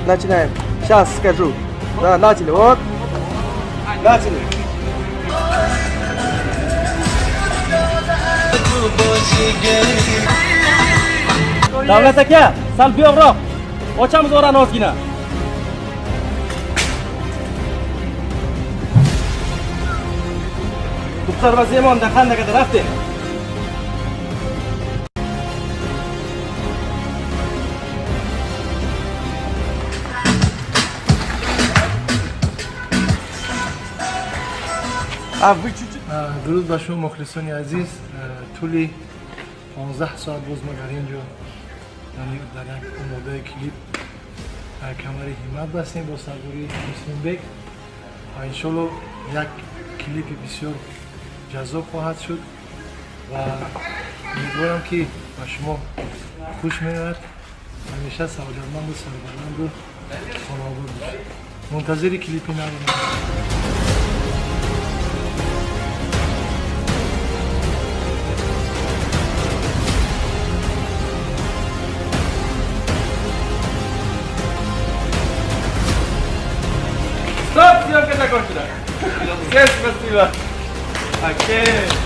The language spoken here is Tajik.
Начинаем. Сейчас скажу. Да, начали. Вот. Начали. Davlat aka, sal buyoqroq. Ochamiz orani ozgina. Duxtar va Zemondan qandaqadir rafting. А вы чуть-чуть. Дуруд ба шумо, мухлисони азиз. Тӯли 15 соат боз мо дар ин ҷо, яъне дар як омодаи клип, камари ҳиммат бастем бо сардории Муслимбек ва иншолло як клипи бисёр ҷаззоб хоҳад шуд ва умедворам, ки ба шумо хуш меояд. Ҳамеша саодатманду сарбаланду хонаобод бошед. Мунтазири клипи нави. Стоп, съемка закончена. Всем спасибо. Окей.